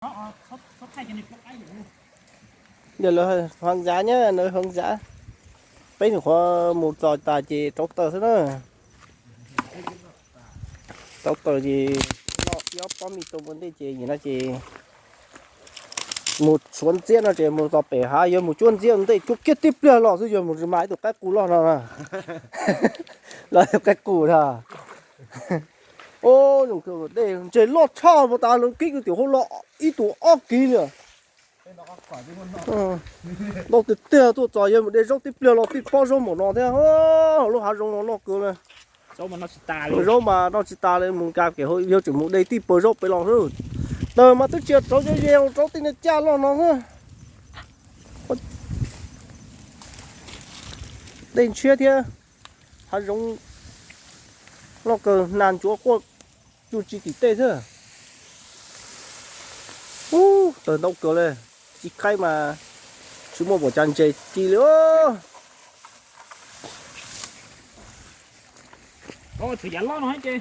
Yog lawv hoos zav nyab, lawv hoos zav. Peb nyuam qhuav mus txog tas ces rauv taws xwb na. Rauv taws ces noj ib ob pob me tub ua ntej ces nim no ces mus tshuav ntxiab no ces mus txog pem hav yuav mus cuab ntxiab ua ntej, cuab kiag tib pliag los xwb yuav mus mas ib tug qaib qus loj no na. Los tus qaib qus na. Dej ntshe loj tshaj mus tas lawv kib kwv tim hauv los ib tug ob kiv li. Ntau tiag tiag, tuaj txog yog mus de zaub tib pliag los tib pob zaub npaum no thiab. Lub hav zoov no loj kawg li. Zaub mas noj tsis tas li, mus nkag kev hauv yuav tsum mus de tib pawg zaub pem los xwb. Taws mas twb tsis rauv ze ze, rauv tej niag caj loj no xwb. Dej ntshiab thiab hav zoov loj kawg, nas ntsuav quaj tsuj tsis tim tej xwb. Ub, taws ntau kawg li, ci khaib mas tsis muaj npaum cas ntses ci li. Txhua yam loj no ces